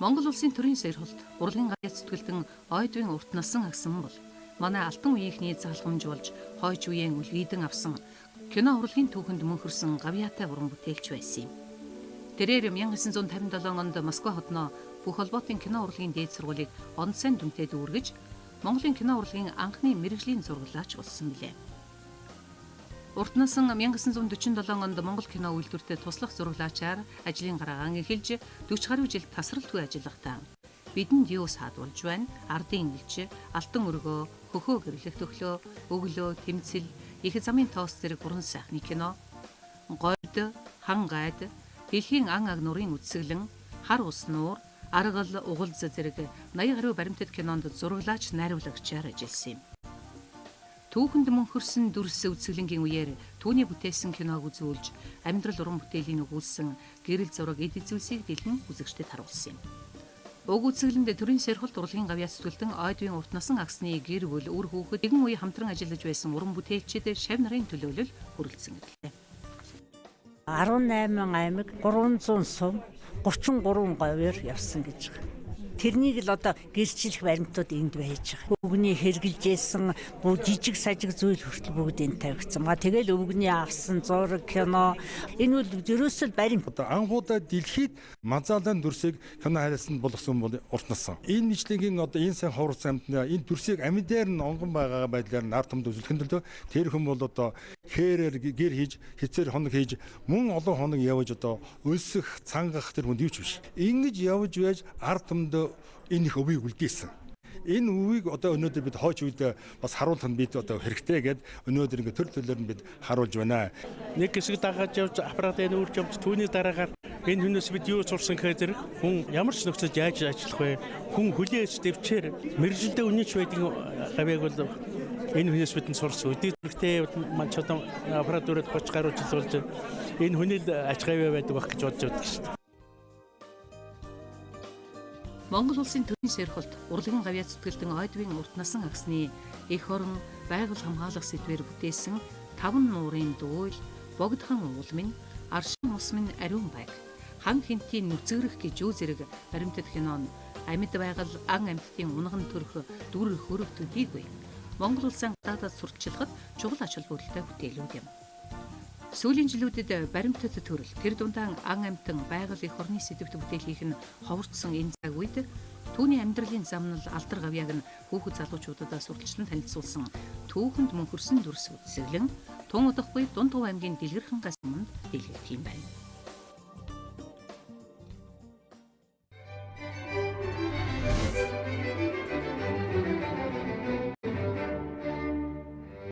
Монгол улсын төрийн сэрхолт урлагийн гавьяат зүтгэлтэн Ойдвын урт насан агсан бол манай алтан үеийнхний залгамж болж хойч үеэн үлгийдэн авсан кино урлагийн түүхэнд мөнхөрсөн гавьяатай уран бүтээлч байсан юм. Тэрээр 1957 онд Москва хотноо бүх холбоотын кино урлагийн дээд сургуулийг он сайн дүнтэй дүүргэж Монголын кино урлагийн анхны мэргэжлийн зураглаач болсон билээ. Урт насан 1947 онд Монгол кино үйлдвэртээ туслах зураглаачаар ажлын гараагаан эхэлж 40 гаруй жил тасралтгүй ажиллахдаа бидэнд юу саадулж байна? Ардын элч, Алтан өргөө, Хөхөө гэрлэх төхлөө, Өглөө, Тэмцэл, Их замын тоос зэрэг гурван сайхны кино, Говьд, Хан гайд, Дэлхийн ан аг нурын үдсэглэн, Хар ус нуур, Аргал, Угалз зэрэг 80 гаруй баримтат кинонд зураглаач найруулагчаар ажилласан юм. Түүхэнд мөнхөрсөн дүрс үзэсгэлэнгийн үеэр түүний бүтээсэн киног үзүүлж амьдрал уран бүтээлийн өгүүлсэн гэрэл зураг эд зүйлсийг дэлгэн үзэгчдэд харуулсан юм. Уг үзэсгэлэнд төрийн сэрхолт урлагийн гавьяат зүтгэлтэн Ойдвын урт насан агсны гэр бүл үр хүүхэд нэгэн үе хамтран ажиллаж байсан уран бүтээлчид шав нарын төлөөлөл хүрэлцэн ирлээ. 18 аймаг 300 сум 33 говьор явсан гэж байгаа. Тэрнийг л одоо гэрчлэх баримтууд энд байж байгаа. Өвгний хэрглэжсэн бүх жижиг сажиг зүйл хүртэл бүгд энд тавигдсан. Тэгэл өвгний авсан зураг, кино энэ бол ерөөсөө баримт. Одоо анхудаа дэлхийд мазаалан дүрсийг кино хайрласан болгосон бол урт насан. Энэ нийтлэгийн одоо энэ сайн ховорцсон амьтны энэ дүрсийг амьд дээр нь онгон байгаа байдлаар нар томд үзүүлэхэд л тэр хүн бол одоо хээрээр гэр хийж, хицээр хоног хийж, мөн олон хоног явж одоо өлсөх, цангах тэр хүнд юу ч биш. Ингэж явж байж ард түмэнд энэ их өвийг үлдээсэн. Энэ өвийг одоо өнөөдөр бид хойч үед бас харуулах нь бид одоо хэрэгтэй гэд өнөөдөр ингээ төр төлөөр нь бид харуулж байна. Нэг хэсэг дагаад явж аппаратын үүрч явж түүний дараагаар энэ хүнээс бид юу сурсан гэхээр зэрэг хүн ямар ч нөхцөлд яаж ажиллах вэ? Хүн хүлээж дэвчээр мэргэжилдээ үнэнч байдаг гавьяаг бол энэ хүнээс бидэнд сурсан. Өдий зүрхтэй маань ч одоо аппарат өрөөд 30 гаруй жил болж энэ хүний л ач гавьяа байдаг байх гэж бодож байдаг шүү дээ. Монгол улсын төрийн сэрхолт урлагийн гавьяат зүтгэлтэн Ойдвын урт насан агсны эх орон байгаль хамгаалах сэдвээр бүтээсэн Таван нуурын дүүл, Богдхан уул минь, Аршин ус минь ариун байг, Хан хинтийн нүцгэрэх гэж юу зэрэг баримтат кино нь амьд байгаль ан амьтдын унган төрх дүр хөрөг төдийгүй Монгол улсын гадаадад сурталчлахад чухал ач холбогдолтой бүтээлүүд юм. Сүүлийн жилүүдэд баримтат төрөл тэр дундаа ан амьтан байгаль эх орны сэдэвт бүтээл хийх нь ховорцсон энэ цаг үед түүний амьдралын замнал алдар гавьяаг нь хүүхэд залуучуудад сурталчлан танилцуулсан түүхэнд мөнхөрсөн дүрс үзэсгэлэн тун удахгүй Дунд Говь аймгийн Дэлгэрхэн гас өмнө дэлгэх юм байна.